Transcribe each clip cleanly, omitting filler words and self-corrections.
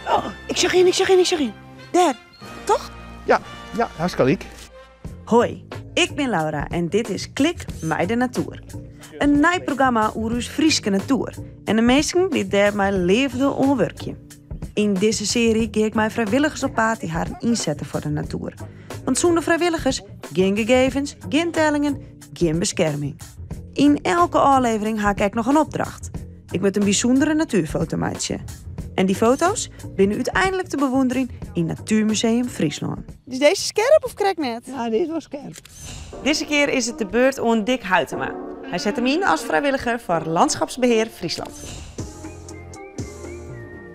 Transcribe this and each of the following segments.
Oh, ik sjoch ien, ik sjoch ien, ik sjoch ien. Dêr, toch? Ja, ja, hast gelyk. Hoi, ik bin Laura en dit is Klik mei de Natoer. In nij programma oer ús Fryske natoer en de minsken dy't dêr mei leafde oan wurkje. Yn dizze searje gean ik mei frijwilligers op paad dy't harren ynsette foar de natoer. Want sûnder frijwilligers gjin gegevens, gjin tellingen, gjin beskerming. Yn elke ôflevering ha ik ek noch in opdracht. Ik moat in bysûndere natuerfoto meitsje. En dy foto's binne úteinlik te bewûnderjen yn Natuermuseum Fryslân. Is dizze skerp of krekt net? Ja, dy is wol skerp. Dizze kear is it de beurt oan Dick Huitema. Hy set him yn as frijwilliger foar Landschapsbeheer Friesland.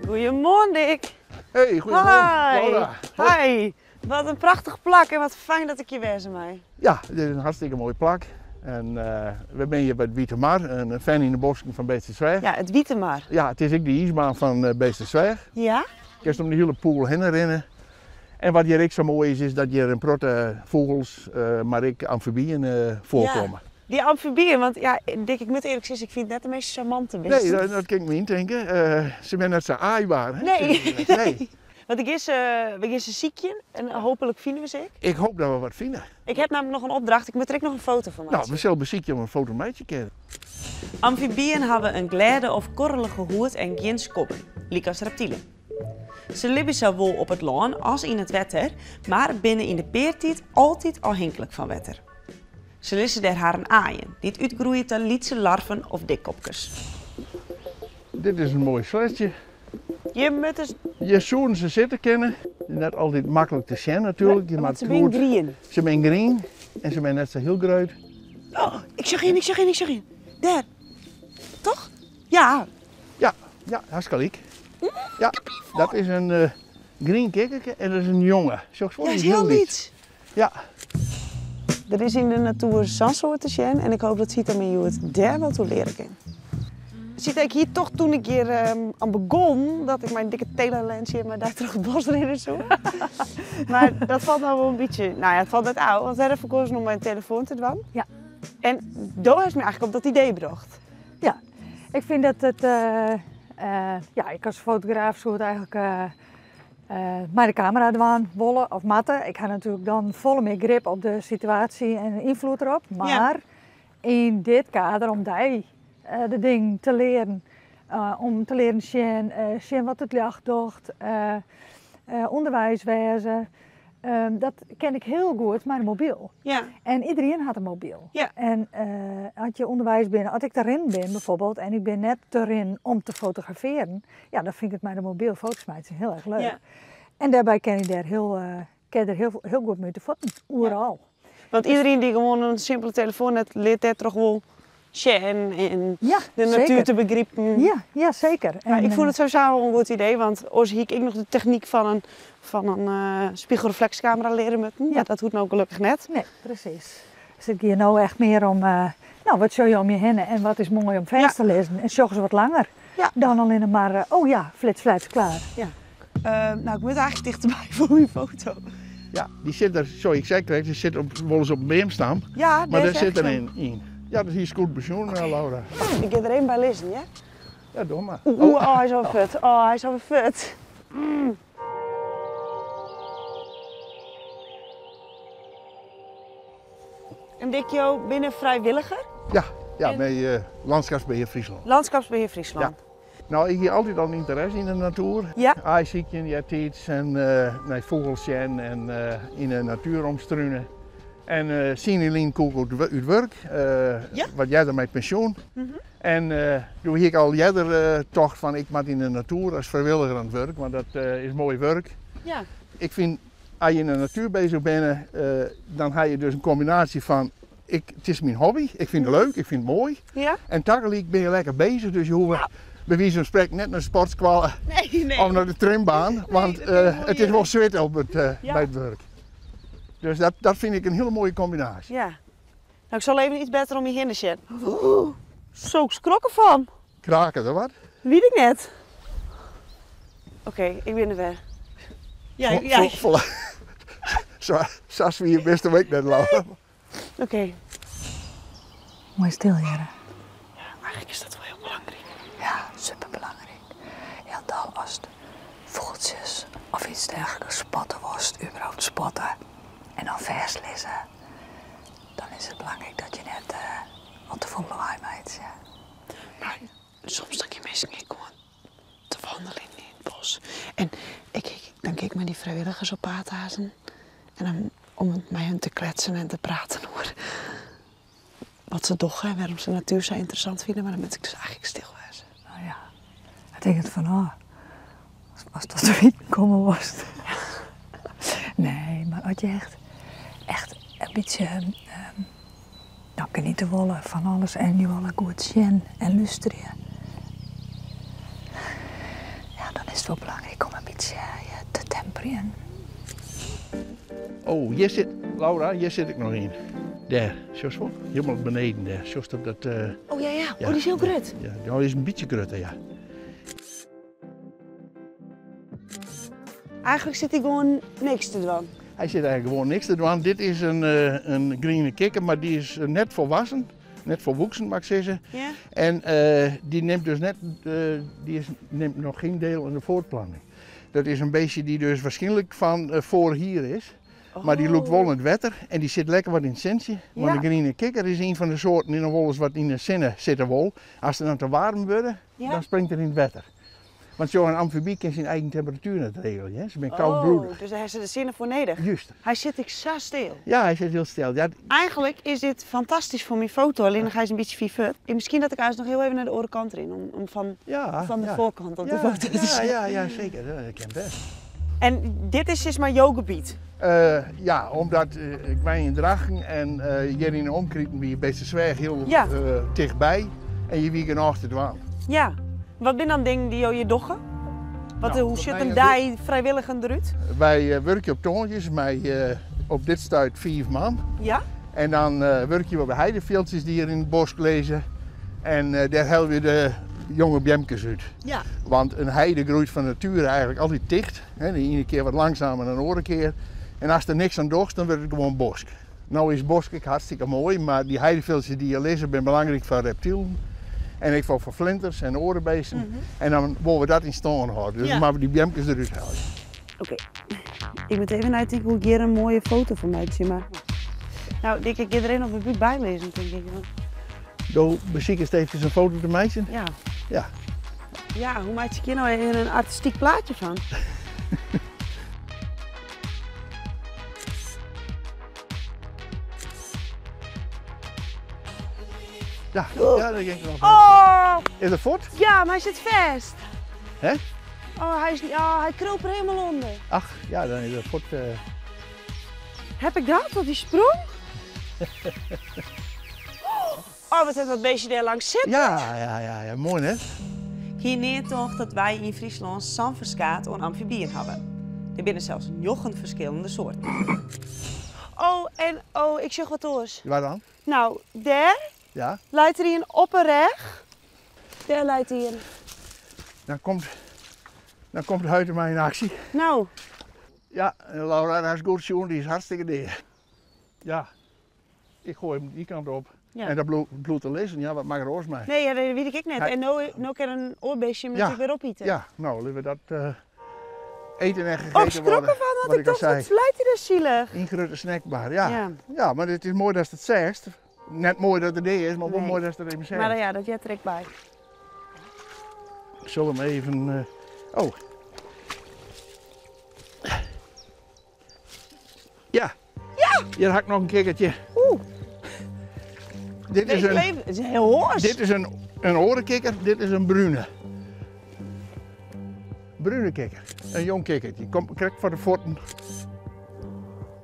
Goeiemoarn Dick. Hey, goeiemoarn. Hi. Laura. Hi. Wat in prachtich plak en wat fijn dat ik hjir wêze mei. Ja, dit is in hartstikke moai plak. En we binne hjir by it Wite Mar, in fen yn de bosken fan Beetstersweach. Ja, it Wite Mar. Ja, it is ek de iisbaan fan Beetstersweach. Ja. Kinst om de hiele poel hinne rinne. En wat hjir ek sa moai is, is dat hjir in protte fûgels, mar ek amfibyen foarkomme. Ja, dy amfibyen, want ja, Dick, ik moat earlik sizze, ik fyn it net de meast sjarmante bisten. Nee, dat kin ik my yntinke. Se binne net sa aaibaar, hè? Nee. Nee. Want ik gean se, we gean se sykjen en hooplik fine we se ek. Ik hoop dat we wat fine. Ik heb namelijk noch in opdracht, ik moat der ek noch in foto fan meitsje. No, we sille besykje om in foto meitsje kinne. Amfibyen hawwe in glêde of korrelige hûd en gjin skobben, lykas reptilen. Se libje sawol op it lân as yn it wetter, mar binne yn de peartiid altyd ôfhinklik fan wetter. Se lizze dêr harren aaien, dy't útgroeie ta lytse larven of dikkopkes. Dit is in moai sletsje. Hjir moatte se. Hjir soenen se sitte kinne. Net altyd maklik te sjen natuerlik. Nee, want se binne grien. Se binne grien en se binne net sa hiel grut. Oh, ik sjoch ien, ik sjoch ien, ik sjoch ien. Dêr. Toch? Ja. Ja, ja, hast gelyk. Ja, dat is in grien kikkerke en dat is in jonge. Sjochst wol, Ja, dy is is hiel hiel lyts. lyts. Ja. Der is yn de natoer sa'n soad te sjen en ik hoop dat Sita my hjoed dêr wat oer leare kin. Sita, ik hie tocht toen ik hjir oan begûn dat ik mei in dikke telelens hjir mei dy troch it bos rinne soe. Mar dat falt no wol in bytsje, no ja, it falt net ôf, want we hawwe derfoar keazen om mei in telefoan te dwaan. Ja. En do hast my eigentlik op dat idee brocht. Ja, ik fyn dat it, ja, ik as fotograaf soe it eigentlik mei de kamera dwaan wolle of moatte. Ik ha natuerlik dan folle mear grip op de situaasje en ynfloed derop. Mar yn dit kader om dy de dingen te learen, om te learen sjen, sjen wat it ljocht docht, ûnderweis wêze. Dat kin ik hiel goed mei de mobyl. En iderien hat in mobyl. En as je ûnderweis binne, as ik te rinnen bin bijvoorbeeld en ik bin net te rinnen om te fotografearen, ja, dan fyn ik it mei de mobyl foto's meitsjen hiel erch leuk. En dêrby kin ik dêr hiel, kin der hiel, hiel goed mei út de fuotten, oeral. Want iderien dy't gewoan in simpele telefoan hat, leart dêrtroch wol sjen en de natuer te begripen. Ja, ja, seker. Ja, ik fûn it sowieso wol in goed idee, want oars hie ik ek noch de technyk fan in, fan in spiegelreflekskamera leare moatten. Ja, dat hoecht no gelokkich net. Nee, presys. Dus it giet no echt mear om, no, wat sjogge je om je hinne en wat is moai om fêst te lizzen en sjogge se wat langer dan allinne mar, oh ja, flits flats, klaar. Ja. No, ik moat eigentlik tichterby foar myn foto. Ja, dy sit der, sorry, ik sei krekt, dy sit op, wolris op in beamstam. Ja, mar dêr dêr sit der echt in yn. Ja, dat hiest goed besjoen, Laura. Ik gean der even by lizzen, hear. Ja, doch mar. Oeh, oh, hy is alwer fuort. Oh, hy is alwer fuort. Mm. En Dick, jo binne frijwilliger? Ja, ja, by Landschapsbeheer Fryslân. Landschapsbeheer Fryslân. Ja. No, ik hie altyd al in ynteresse yn de natuer. Ja. Aaisykjen eartiids en nei fûgels sjen en yn de natuer omstrune. En tsien jier lyn koe ik út wurk, wat earder mei pensjoen. En doe hie ik al earder tocht fan ik moat yn de natuer as frijwilliger oan it wurk, want dat is moai wurk. Ja. Ik fyn, as je yn de natuer bezich binne, dan ha je dus in kombinaasje fan ik, it is myn hobby, ik fyn it leuk, ik fyn it moai. Ja. En tagelyk binne je lekker bezich, dus je hoege by wize fan sprekken net nei de sportskoalle Nee, nee. of nei de trimbaan, want dat is moai, it is wol ja. swit op it, Ja. by it wurk. Dus dat, dat fyn ik in hiele moaie kombinaasje. Ja. No, ik sil even iets better om my hinne sjen. Zo, ik skrok erfan. Krake der wat? Wit ik net. Oké, ik bin der wer. Ja, ja. Sa swier bist do ek net, Laura. Oké. Moai stil hearre. Ja, eigentlik is dat wol hiel belangryk. Ja, superbelangryk. Hielendal ast fûgeltsjes. Of iets dergelijks spotte worst, überhaupt spotten en dan fêstlizze. Dan is het belangrijk dat je net uh, al te folle lawaai meitsje. Maar soms dan kin minsken ek gewoan te wandelen yn it bos. En ik, dan kin ik mei dy frijwilligers op paad hazen. En dan om mei hun te kletsen en te praten oer wat se dogge en wêrom se natuer sa ynteressant fine. Mar dan moat ik dus eigentlik stil wêze. No ja, it hinget fan ôf. Ast tot de witen komme wolst. Nee, mar as je echt, echt in bytsje um, no, geniete wolle fan alles en je wolle goed sjen en lústerje. Ja, dan is it wol belangryk om in bytsje je te temperjen. Oh, hjir sit, Laura, hjir sit ek noch ien. Dêr, sjochst wol? Hielendal beneden dêr. Sjochst op dat... Oh ja, ja. Oh, dy is hiel grut. Ja, dy is in bytsje grutter, ja. Eigentlik sit hy gewoan niks te dwaan. Hy sit eigentlik gewoan niks te dwaan. Dit is in griene kikker, mar dy is net folwassen. Net folwoeksen, moat ik sizze. Ja. En dy nimt dus net, dy is, nimt noch gjin diel oan de fuortplanting. Dat is in beestje dy't dus waarskynlik fan foarich jier is. Mar dy lûkt wol yn it wetter en dy sit lekker wat yn it sintsje. Want de griene kikker is ien fan de soarten dy't noch wolris wat yn de sinne sitte wol. As se dan te waarm wurde, dan springt er yn it wetter. Want sjoch, in amfiby kin syn eigen temperatuer net regelje, hè. Se binne koudbloedich. Oh, dus dêr ha se de sinne foar nedich. Just. Hy sit ek sa stil. Ja, hy sit hiel stil. Ja. Eigentlik is dit fantastysk foar myn foto, allinnich hy is in bytsje fier fuort. En miskien dat ik eins noch hiel even nei de oare kant rin, om fan, fan de foarkant op de foto te sjen. Ja, ja, seker. Dat kin bêst. En dit is sis mar jo gebiet? Ja, omdat ik wenje yn Drachten en hjir yn de omkriten wie Beetstersweach hiel tichtby en hjir wie genôch te dwaan. Ja. Wat binne dan dingen dy't jo hjir dogge? Wat, hoe sjocht in dei frijwilligen derút? Wy wurkje op tongersdeis mei op dit stuit 5 man. Ja. En dan wurkje we op de heidefjildsjes dy't hjir yn it bosk lizze. En dêr helje we de jonge beamkes út. Ja. Want in heide groeit fan natuere eigentlik altyd ticht. De iene kear wat langsumer dan de oare kear. En ast der niks oan dochst, dan wurdt it gewoan bosk. No is bosk ek hartstikke moai, mar dy heidefjildsjes dy't hjir lizze binne belangryk foar reptilen. En ek foar flinters en oare beesten. En dan wolle we dat yn stân hâlde. Dus dan moatte we dy beamkes derút helje. Oké, ik moat even neitinke hoe't ik hjir in moaie foto fan meitsje. Mar... No, Dick, ik gean der even op de búk by lizzen, tink ik. Do besikest eefkes in foto te meitsjen? Ja. Ja. Ja, hoe meitsje ik hjir no even in artistyk plaatsje fan? Ja, ja, dat ging nog. Oh! Is er fuort? Ja, mar hy sit fêst. Hè? Oh, hy is, oh, hy kroop der hielendal ûnder. Ach, ja, dan is er fuort. Heb ik dat? Want dy sprong? Oh, wat hat dat beestje dêr lang sitten? Ja, ja, ja, ja, moai net. Ik hie nea tocht dat wy yn Fryslân sa'n ferskaat oan amfibyen hawwe. Der binne sels njoggen ferskillende soarten. Oh, en oh, ik sjoch wat oars. Waar dan? No, dêr Ja. leit der ien op 'e rêch. Dêr leit ien. Dan komt Huitema yn aksje. No. Ja, Laura, dat is goed sjoen, dy is hartstikke dea. Ja, ik goai him dy kant op. Ja. En dat bliuwt te lizzen, ja, wat makket er oars mei? Nee, ja, dat wit ik ek net. Hy En no kin in oar beestje him Ja. natuerlik wer opiten. Ja, no, litte we dat eten en gegeten Oh, ik skrok worden, ervan, want wat ik ik al dacht, zei. wat leit hy dêr sielich. Ien grutte snackbar, ja. Ja. Ja, mar it is moai datst it seist. Net moai dat it dea is, mar wol Nee. moai datst it even seist. Mar ja, dat heart der ek by. Ik sil him even, oh. Ja. Ja! Hjir ha ik noch in kikkertje. Oeh. Dit is Deze in leeft, het is een heel hoors. Dit is in oare kikker, dit is in brune. Brune kikker, in jong kikkertje. Komt krekt foar de fuotten.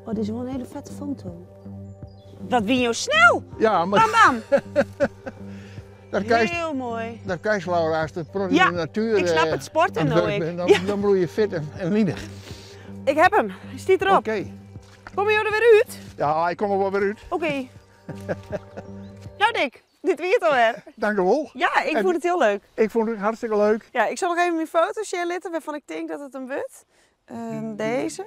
Oh, dit is wol in hiele fette foto. Dat wie jo snel! Ja, mar Bam, bam! Dat krijst, Hiel moai. dat krijst, Laura, as de protte Ja, in de natuer, ik snap it sporten aan het no werk ek. bent, Ja. dan bliuw je fit en linich. Ik heb hem, hy stiet erop. Oké. Komme jo der wer út? Ja, ik kom er wol wer út. Oké. No Dick, dit wie it alwer. Dank u wol. Ja, ik En fûn it hiel leuk. Ik fûn it hartstikke leuk. Ja, ik sil noch even myn foto sjen litte wêrfan ik tink dat it him wurdt. Dizze.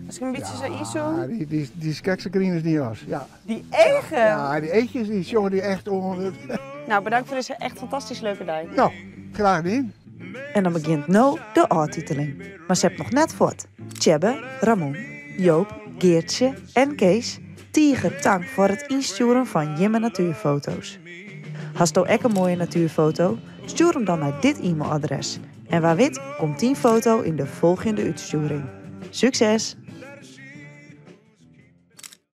As ik him in bytsje sa ynzoom. Ja, dy is krekt sa grien as dy jas. Ja. Dy eagen! Ja, dy eachjes dy sjogge dy echt oan. No, bedankt foar dizze echt fantastysk leuke dei. No, graach dien. En dan begjint no de ôftiteling. Mar sep noch net fuort. Tjebbe, Ramon, Joop, Geartsje en Kees, tige tank foar it ynstjoeren fan jimme natuerfoto's. Hasto ek in moaie natuerfoto? Stjoer him dan nei dit e-mailadres. En wa wit komt dyn foto yn de folgjende útstjoering. Sukses!